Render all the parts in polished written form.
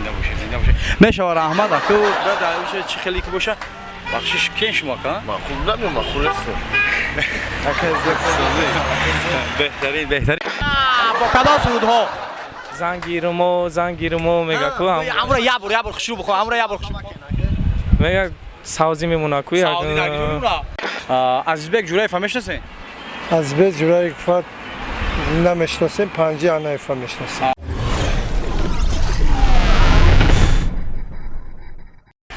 Зинда бошед, зинда бошед. Мешава, раҳмат, аку дар чӣ хеле ки боша, бахшиш кен шумо ака. Ман хуб намем, ман хуб нестам. Беҳтарин, беҳтарин. Бо кадом сурудҳо? Зангирмо, зангирмо мега ку. Амра ябур, ябур хушрӯ бихо, амра ябур хушрӯ. Мега савзӣ мемона ку. Азизбек Ҷураев мешиносед? Азизбек Ҷураев намешиносем, Панҷи Анаева мешиносем.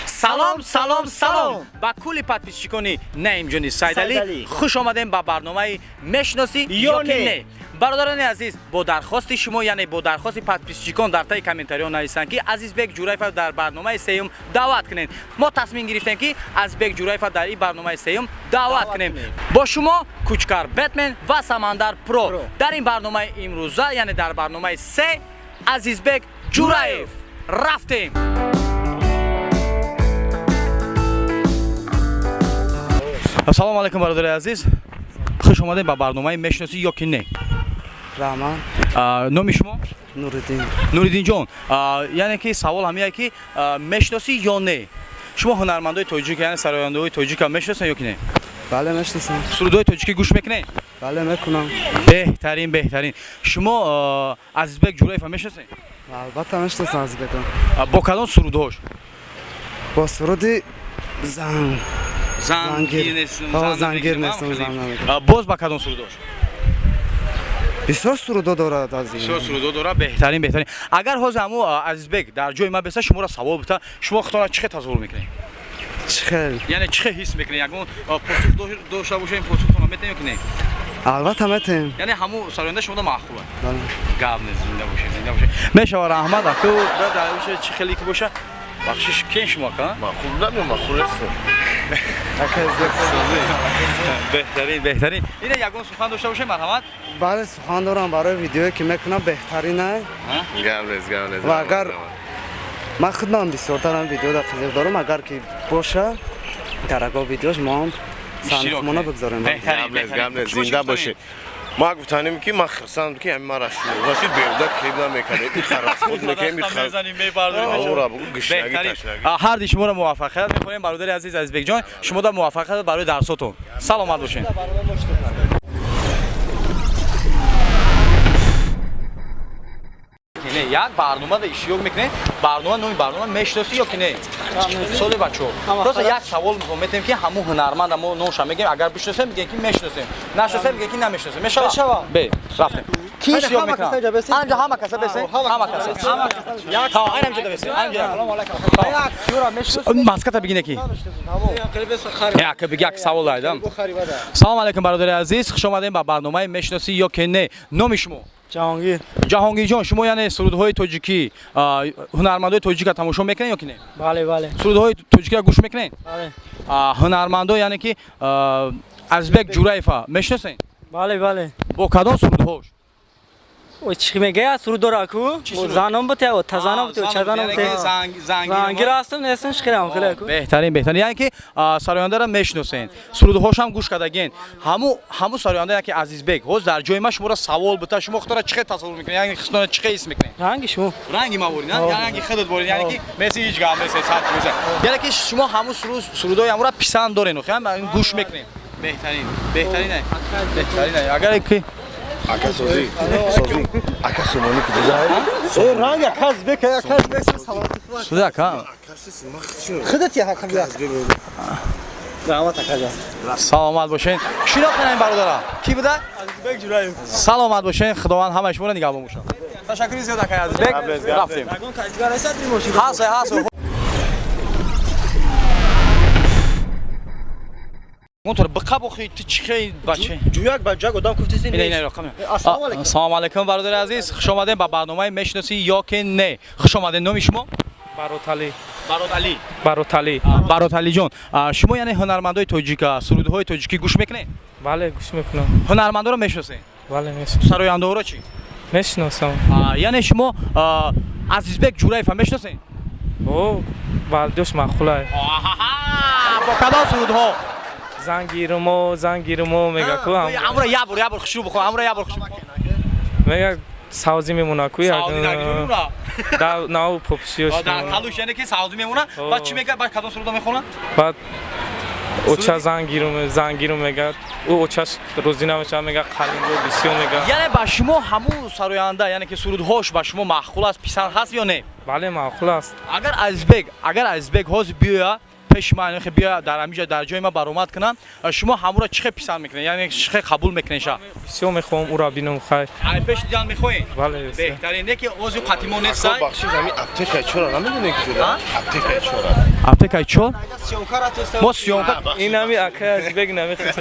Салом, салом, салом ба кулли подписчикони Наимҷони Сайдалӣ, хуш омадем ба барномаи «Мешиносӣ ё ки не». Бародарони азиз, бо дархости шумо, яъне бо дархости подписчикон, дар таи комментариҳо нависанд, ки Азизбек Ҷураева дар барномаи сеюм даъват кунед. Мо тасмим гирифтем, ки Азизбек Ҷураева дар ин барномаи сеюм даъват кунем. Бо шумо Кучкар Бэтмен ва Самандар Про. Дар ин барномаи имрӯза, яъне дар барномаи се, Азизбек Ҷураев. Рафтем. Ассалому алайкум, бародари азиз, хуш омадем ба барномаи «Мешиносӣ ё ки не». Раҳмат. Номи шумо? Нуриддин. Нуриддинҷон, яъне ки савол ҳамияе, ки мешиносӣ ё не, шумо ҳунармандои тоҷик, яъне сарояндаҳои тоҷика мешиносед ё ки не? Бале, мешиносам. Сурудҳои тоҷикӣ гӯш мекунед? Бале, мекунам. Беҳтарин, беҳтарин. Шумо Азизбек Ҷураева мешиносед? Албатта, мешиносам Азизбекро. Бо кадом сурудҳош? Бо суруди зан Зангир. Зангир нестам. Боз ба кадом сурудҳош? Бисёр сурудҳо дорад. Бисёр сурудҳо дорад. Беҳтарин, беҳтарин. Агар ҳозир ҳамун Азизбек дар ҷои ман беста, шуморо савол бита, шумо худтонро чӣ хел тасаввур мекунед? Чӣ хел? Яъне чӣ хел ҳис мекунед? Ягон посух дошта бошед, посухтонро метаҳем ё ки не? Албатта, метаҳем. Яъне ҳамун сароянда шумода маъқул аст? Гап нест, зинда бошед, зинда бошед. Мешава, раҳмат, аку дар чӣ хеле ки боша, бахшиш кен шумо ака. Ман хуб намем, ман хуб нестам. Беҳтарин, беҳтарин. Ина ягон сухан дошта бошед, марҳамат. Бале, сухан дорам. Барои видеое ки мекунам, беҳтарин. Гап нест, гап нест. Ва агар ман худман бисёртарам видеода қизиқ дорам, агар ки боша дар ягон видеош моам санъатмона бигзорем. Гап нест, зинда бошед. Ма гуфтанем, ки ман хирсандам, ки ҳамин мара шинос беуда клип намекардем, харасхуд мекардем. Ҳарди шуморо муваффақият мехоҳем, бародари азиз Азизбекҷон, шумода муваффақият барои дарсотон. Саломат бошед. Не, як барномада иштирок мекунед. Барнома, номи барнома «Мешиносӣ ё ки не». Соли бачаҳо, просто як савол метавем, ки ҳамун ҳунарманда мо номша мегӯем, агар бишиносем, мегӯем, ки мешиносем, нашиносем, мегӯем, ки намешиносем. Мешава? Бе, рафтем. Ки иштирок мекунад? Анҷа ҳама каса бесен, ҳама каса, айнам ҷода бесен. Маската бигине, ки як биг, як савол дайдам. Салому алайкум, бародари азиз, хуш омадем ба барномаи «Мешиносӣ ё ки не». Номи шумо? Ҷаҳонгир. Ҷаҳонгирҷон, шумо яъне сурудҳои тоҷикӣ, ҳунармандои тоҷика тамошо мекунед ё ки не? Бале, бале. Сурудҳои тоҷикиро гӯш мекунед? Бале. Ҳунармандо, яъне ки Азизбек Ҷураева мешиносед? Бале, бале. Бо кадом сурудҳош? Чӣ мегӯяд, суруд дора ку, занон бутя, тазанон бутя, чазанон бутя, зангир ҳастам, нестам, шихирам хеле ку. Беҳтарин, беҳтарин. Яъне ки сарояндаро мешиносен, сурудҳошам гӯш кардагин. Ҳаму сароянда, яке Азизбек, ҳоз дар ҷои ман шуморо савол бита, шумо худтонро чӣ хел тасаввур мекунед, яъне худтонро чӣ хел ҳис мекунед? Ранги шумо. Ранги ма ворин, ранги худат ворин, яъне ки меси ҳеҷ гап нест, сад фоиза. Яъне ки шумо ҳаму сурудҳои ҳамуро писанд дорен, гӯш мекунед. Беҳтарин, беҳтарин, беҳтарин. Агар ки Ака, созӣ, созӣ, ака, сомонӣ ки. Ранг ака Азизбек, ака Азизбек, саломатӣ. Суд ака. Худат я ҳакам я. Раҳмат, акаҷон. Саломат бошед. Шинохтан ин бародара ки буда? Азизбек Ҷураев. Саломат бошед, Худованд ҳамаи шуморо нигаҳбон бошад. Ташаккури зиёд, акай Азизбек. Рафтем. Ҳаст, ҳаст. Мотор биқаб, охи ту чӣ хел бача? Ҷӯяк ба ҷак одам куфтиси. Ина, ина рақам. Ассалому алайкум, бародари азиз, хуш омадем ба барномаи «Мешиносӣ ё ки не». Хуш омадем. Номи шумо? Бароталӣ. Бароталӣ. Бароталӣ. Бароталиҷон, шумо яъне ҳунармандои тоҷика, сурудҳои тоҷикӣ гӯш мекунед? Бале, гӯш мекунам. Ҳунармандоро мешиносед? Бале, мешиносам. Сарояндаҳоро чӣ? Мешиносам. Яъне шумо Азизбек Ҷураева мешиносед? О, балдӯш маъқулай. Бо кадом сурудҳо? Зангирмо, зангирмо мега ку. Амра ябур, ябур хушрӯ бихо, амра ябур хушрӯ. Мега савзӣ мемона ку. Савзӣ. Дар нав попсиёш. Дар калуш, яъне ки савдӣ мемона. Баъд чӣ мегӯяд? Баъд кадом суруда мехонад? Баъд оча зангиру мегӯяд. Ӯ очаш розӣ намешавад, мегӯяд қалинго бисёр мегӯяд. Яъне ба шумо ҳамун сароянда, яъне ки сурудҳош ба шумо маъқул аст, писанд ҳаст ё не? Бале, маъқул аст. Агар Азизбек ҳозир биёяд пеши ман, яъне биёяд дар ҳамин ҷо дар ҷои ман баромад кунад, шумо ҳамуро чӣ хел писанд мекунед? Яъне чӣ хел қабул мекунед ша? Бисёр мехоҳам ӯро бинам, хай. Ай пеш дидан мехоҳед? Бале. Беҳтарин, не ки ҳозир қатимо нестай. Бахшиш, ҳамин аптекаи чора намедонед ки ҷода? Аптекаи чора. Аптекаи чор? Мо съёмка. Ин ҳами акай Азизбек намехоҳад.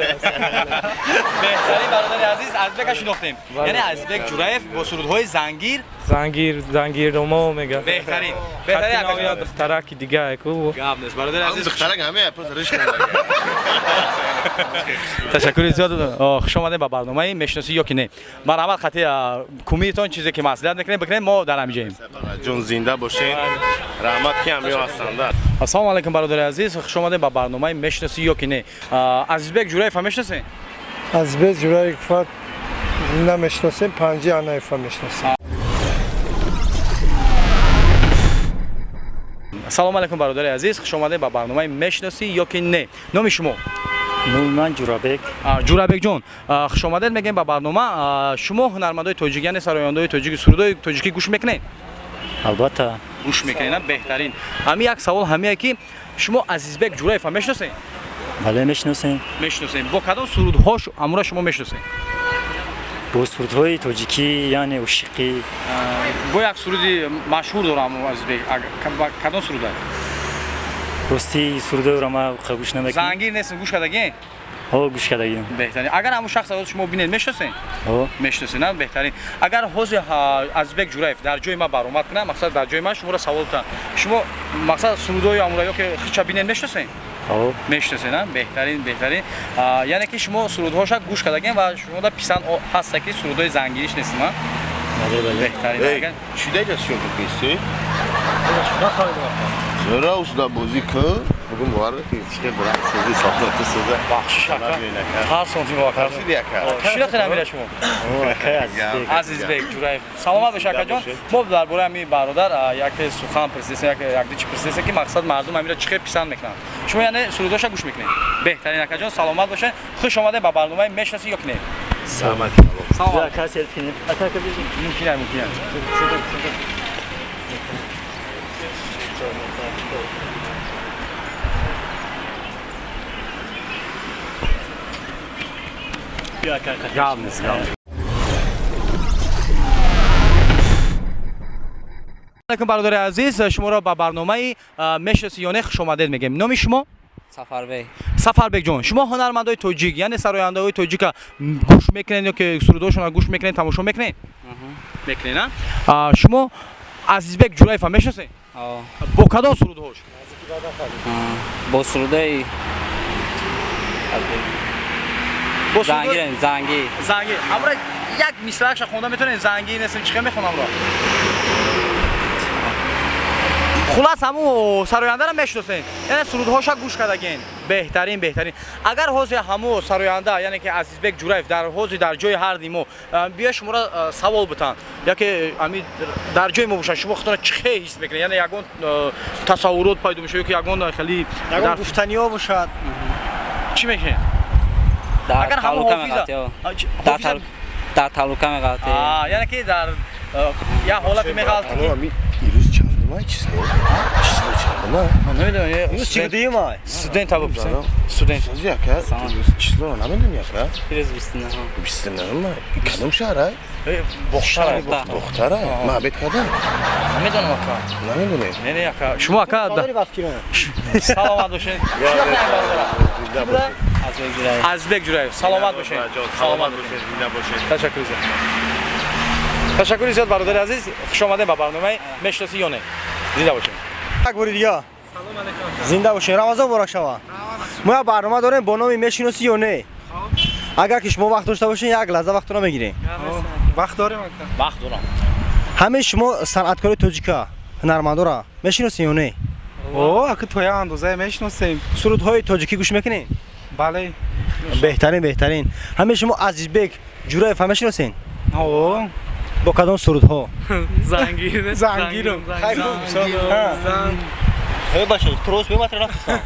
Беҳтарин, бародари азиз, Азизбека шинохтем. Яъне Азизбек Ҷураев бо сурудҳои зангир, Зангир, зангир ромо мегӯяд. Беҳтарин. Беҳтарин акай. Духтараки дига ку. Гап нест, бародари азиз. Духтарак ҳама пас риш. Ташаккури зиёд. Хуш омадед ба барномаи мешиносӣ ё ки не. Марҳамат, хати кумиятон чизе ки маслиҳат мекунед, бикунед, мо дар ҳамин ҷоем. Ҷон, зинда бошед. Раҳмат ки ҳамё ҳастанд. Ассалому алайкум, бародари азиз, хуш омадед ба барномаи мешиносӣ ё ки не. Азизбек Ҷураевро мешиносед? Азизбек Ҷураевро намешиносем, Панҷи Анаевро мешиносем. Салому алайкум, бародари азиз, хуш омадед ба барномаи мешиносӣ ё ки не. Номи шумо? Номи ман Ҷурабек. Ҷурабекҷон, хуш омадед мегӯем ба барнома. Шумо ҳунармандои тоҷик, яъне сарояндаҳои тоҷики, сурудҳои тоҷикӣ гӯш мекунед? Албатта. Гӯш мекунед, беҳтарин. Ҳамин як савол ҳамие ки шумо Азизбек Ҷураевро мешиносед? Бале, мешиносем. Мешиносем. Бо кадом сурудҳош ҳамура шумо мешиносед? Бо сурудҳои тоҷикӣ, яъне ушиқӣ. Бо як суруди машҳур дорам Азизбек, кадом суруда? Рости, сурудҳоро ман гӯш намекунам. Зангир нестем, гӯш кардагӣ? Ҳо, гӯш кардагим. Беҳтарин. Агар ҳамун шахс ҳозир шумо бинед, мешиносед? Ҳо. Мешиносед, на? Беҳтарин. Агар ҳозир Азизбек Ҷураев дар ҷои ман баромад кунад, мақсад дар ҷои ман шуморо савол кунад, шумо мақсад сурудҳои амура ё ки хича бинед, мешиносед? Ҳо. Мешиносед, на? Беҳтарин, беҳтарин. Яъне ки шумо сурудҳоша гӯш кардагем ва шумода писанд ҳаста ки сурудҳои зангириш нестим, а? Бале, бале. Беҳтарин. Чӣ даҷа съёмка кунӣ? Чаро усда бозӣ кун? Бугун бовар ки чӣ брат созӣ сохта ту соза. Бахшиш ака. Тарсон тим ака. Тарсиди ака. Шинохтед амира шумо? Азизбек Ҷураев. Саломат бош, акаҷон. Мо дар бораи ҳамин бародар як сухан пурсидем, як як ду чи пурсидем ки мақсад мардум амира чӣ хел писанд мекунанд. Шумо яъне сурудҳоша гӯш мекунед. Беҳтарин, акаҷон, саломат бошед. Хуш омадед ба барномаи мешиносӣ ё ки не. Саломат. Саломат. Ака, селфи. Ака, ака, бижин. Мумкин аст, мумкин аст. Гап нест, гап нест. Алайкум, бародари азиз, шуморо ба барномаи мешиносӣ ё не хуш омадед мегӯем. Номи шумо? Сафарбек. Сафарбекҷон, шумо ҳунармандои тоҷик, яъне сарояндаҳои тоҷика гӯш мекунед ё ки сурудҳошонро гӯш мекунед, тамошо мекунед? Мекунед, а? Шумо Азизбек Ҷураевро мешиносед? Бо кадом сурудҳош? Бо сурудҳои Зангир, зангир. Зангир. Амра як мисраъша хонда метавонед? Зангир нестем, чӣ хел мехонам ро? Хулас, ҳамун сарояндаро мешиносед, яъне сурудҳоша гӯш кардагин. Беҳтарин, беҳтарин. Агар ҳозир ҳамун сароянда, яъне ки Азизбек Ҷураев дар ҳозир дар ҷои ҳарди мо биё шуморо савол битанд, яке ами дар ҷои мо бошад, шумо худтонро чӣ хел ҳис мекунед? Яъне ягон тасаввурот пайдо мешавад ё ки ягон хеле ягон гуфтаниҳо бошад? Чӣ мекунед? Агар ҳамун ҳофиза дар талука меғалтед. Яъне ки дар як ҳолате меғалтед ки Ирӯз чандума число? Число чандума? Ман намедонам. Ирӯз чигудиюм ай? Студент або писем. Студент. Созӣ ака, числоро намедонӣ ака? Ирӯз 29. 29-ма? Кадом шаҳр ай? Бохтар. Бохтар ай? Ман обед кардам. Намедонам ака. Намедонӣ? Не, не ака. Шумо ака. Саломат бошед. Азизбек Ҷураев. Саломат бошед. Саломат бошед, зинда бошед. Ташаккур зиёд. Ташаккури зиёд, бародари азиз, хуш омадед ба барномаи мешиносӣ ё не. Зинда бошед. Як бори дига. Зинда бошед. Рамазон муборак шава. Мо як барнома дорем бо номи мешиносӣ ё не. Агар ки шумо вақт дошта бошед, як лаҳза вақтро мегирем. Вақт дорем ака. Вақт дорам. Ҳамаи шумо санъаткори тоҷика, ҳунармандора мешиносед ё не? О, ака, то як андозае мешиносем. Сурудҳои тоҷикӣ гӯш мекунед? Бале. Беҳтарин, беҳтарин. Ҳамаи шумо Азизбек Ҷураев мешиносед? О. Бо кадом сурудҳо? Зангир. Зангирам. Хеле бача, трос бематра рафтисан.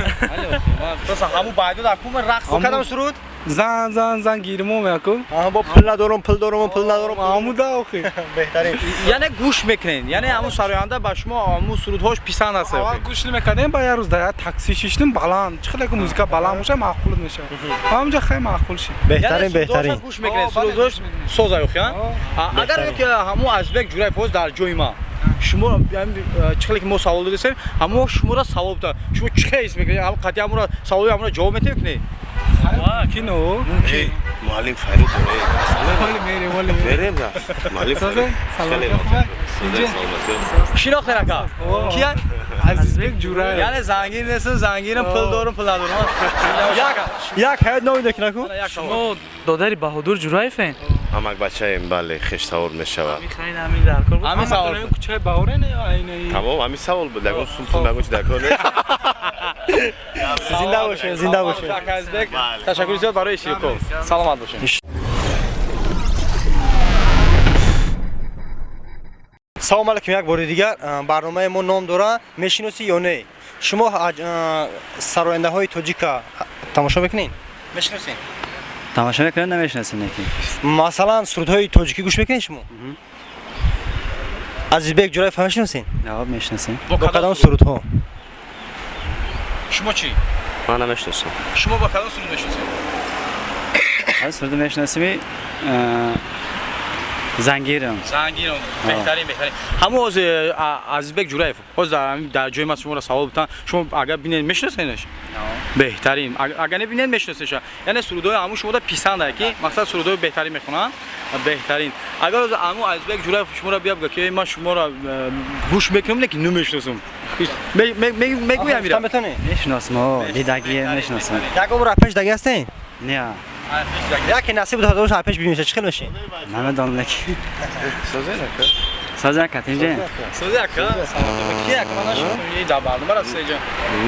Просто ҳаму байду дар кума рақс. Бо кадом суруд? Зан зан зан гирмо меку. Аҳа, бо пул надорам, пул дорам, пул надорам. Ҳамуда охи. Беҳтарин. Яъне гӯш мекунед. Яъне ҳамун сароянда ба шумо ҳамун сурудҳош писанд аст. Аввал гӯш намекардем, ба як рӯз дар як такси шиштем, баланд. Чӣ хеле ки музыка баланд боша, маъқул мешавад. Ҳамунҷа хеле маъқул шид. Беҳтарин, беҳтарин. Гӯш мекунед, сурудҳош соза охи, а? Агар ки ҳамун Азизбек Ҷураев ҳоз дар ҷои ма шумо чӣ хеле ки мо савол додем, ҳамон шуморо савол дод. Шумо чӣ хел ҳис мекунед? Ҳамон қатъи ҳамонро саволи ҳамонро ҷавоб метавед ки не? Кино. Эй, муаллим Фарид доред. Вале мерем, вале мерем. Муаллим Фарид. Шинохтед ака? Кия? Азизбек Ҷураев. Яъне зангир нестам, зангирам, пул дорам, пул надорам. Як ҳаёт номида ки наку? Шумо додари Баҳодур Ҷураевен? Амак бачаем, бале, хештавор мешавад. Михаил ҳамин дар кор буд. Ҳамин савол. Кӯчаи Баҳорен ё айнаи? Тамом, ҳамин савол буд. Ягон сум пул нагон чи дар кор нест. Зинда бошед, зинда бошед. Азизбек, ташаккури зиёд барои иштирокот. Саломат бошед. Салом алейкум як бори дигар. Барномаи мо ном дора мешиносӣ ё не? Шумо сарояндаҳои тоҷика тамошо мекунед? Мешиносед? Тамошо мекунем, намешиносем неки. Масалан, сурудҳои тоҷикӣ гӯш мекунед шумо? Азизбек Ҷураев мешиносед? Ҷавоб мешиносем. Бо кадом сурудҳо? Шумо чӣ? Ман намешиносам. Шумо бо кадом суруд мешиносед? Ҳар суруд мешиносем, Зангирам. Зангирам. Беҳтарин, беҳтарин. Ҳамон ҳоз Азизбек Ҷураев ҳоз дар ҷои ман шуморо савол бутан, шумо агар бинед мешиноседаш? Беҳтарин. Агар небинед мешиноседша. Яъне сурудҳои ҳамун шумода писанд ки мақсад сурудҳои беҳтарин мехонанд. Беҳтарин. Агар ҳоз ҳамун Азизбек Ҷураев шуморо биё бигӯяд ки ман шуморо гӯш мекунам, не ки намешиносам. Мегӯям ира. Мешиносам, дидагие мешиносам. Як умр пеш даги ҳастед? Не. Яке насиб дода боша пеш бимеша, чӣ хел меши? Намедонам леки. Созе ака. Созе ака, тинҷе? Созе ака. Ки ака ман нашинохтам, ин дар барнома рафта инҷа.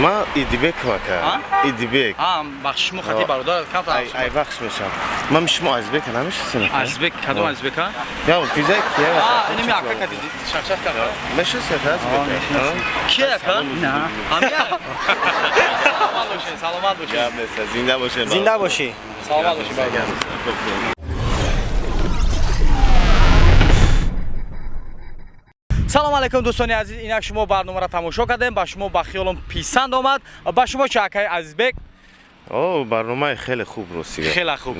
Ман Идибек ака. Идибек. А, бахшиш шумо хати бародар камтар. Ай бахш мешам. Ман шумо Азизбек намешиносем. Азизбек кадом Азизбек а? Я физа ки А, инами ака кади шахшах кард. Мешиносед Азизбек? Ки ака? Не. Ҳамия? Саломат бошед, саломат бошед. Зинда бошед. Зинда бошӣ. Саломат бошед бародар. Салом алейкум дӯстони азиз, инак шумо барномаро тамошо кардем, ба шумо ба хиёлам писанд омад. Ба шумо чӣ акаи Азизбек? О, барномаи хеле хуб ростига. Хеле хуб.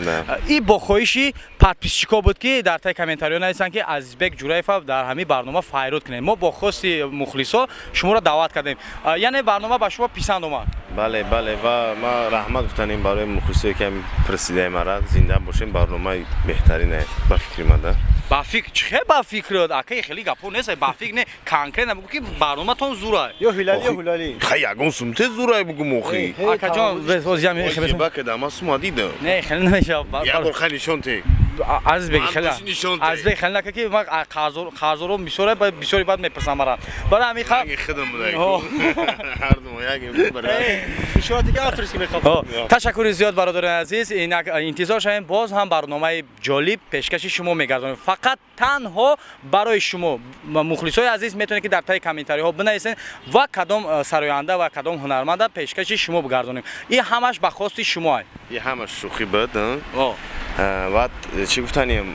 И бо хоҳиши подписчико буд ки дар таи комментариҳо нависанд ки Азизбек Ҷураевро дар ҳамин барнома файрод кунем. Мо бо хости мухлисо шуморо даъват кардем. Яъне барнома ба шумо писанд омад. Бале, бале, ва ман раҳмат гуфтанем барои мухлисое ки ҳамин пресидаи мара. Зинда бошем, барномаи беҳтарине ба фикри ман да. Ба фикр чӣ хел ба фикр? Акаи хеле гапо нест, ба фикр не, конкретно бугӯ ки барноматон зурай. Ё ҳилали, ё ҳулали. Хай ягон сумте зурай бугум охи. Акаҷон, ҳоз ям хеле ба када ман сума дидам. Не, хеле намешавад. Як бор хай нишон те. Азизбек хеле. Азизбек хеле нака ки ман қарзором бисёре, бисёри бад мепурсам мара. Барои ҳамин ха худам будай. Ҳар ду як барои. Ишора дига авторский мехоҳам. Ташаккури зиёд бародарони азиз. Инак интизор шавем, боз ҳам барномаи ҷолиб пешкаши шумо мегардонем. Фақат танҳо барои шумо мухлисои азиз метавонед ки дар таи комментариҳо бинависед ва кадом сароянда ва кадом ҳунарманда пешкаши шумо бигардонем. Ин ҳамаш ба хости шумо. Ин ҳамаш шӯхӣ буд. Ва чӣ гуфтанем,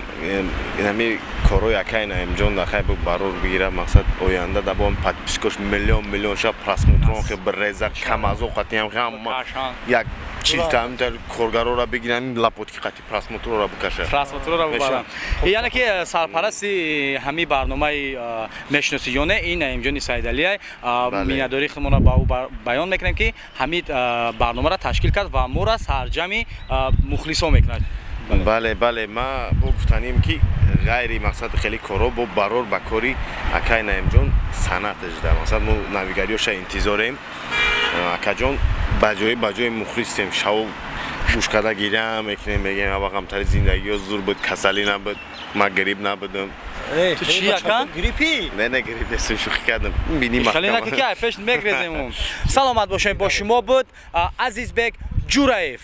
ҳами корҳои акай Наимҷон дахай барор бигира, мақсад оянда да бо подпискош миллион миллион ша просмотрон хе бреза камазо қатиам ҳама як чилта ҳамтар коргарора бигирам лапотки қати просмотрора бикаша. Просмотрора бибарам. Яъне ки сарпарасти ҳами барномаи мешиносӣ ё не, ин Наимҷони Саидалия. Миннатдории худмонро ба ӯ баён мекунем ки ҳамин барномаро ташкил кард ва моро сарҷами мухлисо мекунад. Бале, бале, ма бо гуфтанем ки ғайри мақсад хеле корҳо бо барор ба кори акай Наимҷон санъаташ да мақсад мо навигариёша интизорем. Акаҷон ба ҷои мухлисем, шав гӯш карда гирям мекунем, мегӯем ава ғамтари зиндагиё зур буд, касалӣ набуд, ман грипп набудам. Ту чӣ ака? Гриппи? Не, не, грипп нест, шӯхӣ кардам. Бини маҳкама. Хеле наки ки пеш мегрезем. Саломат бошед, бо шумо буд Азизбек Ҷураев.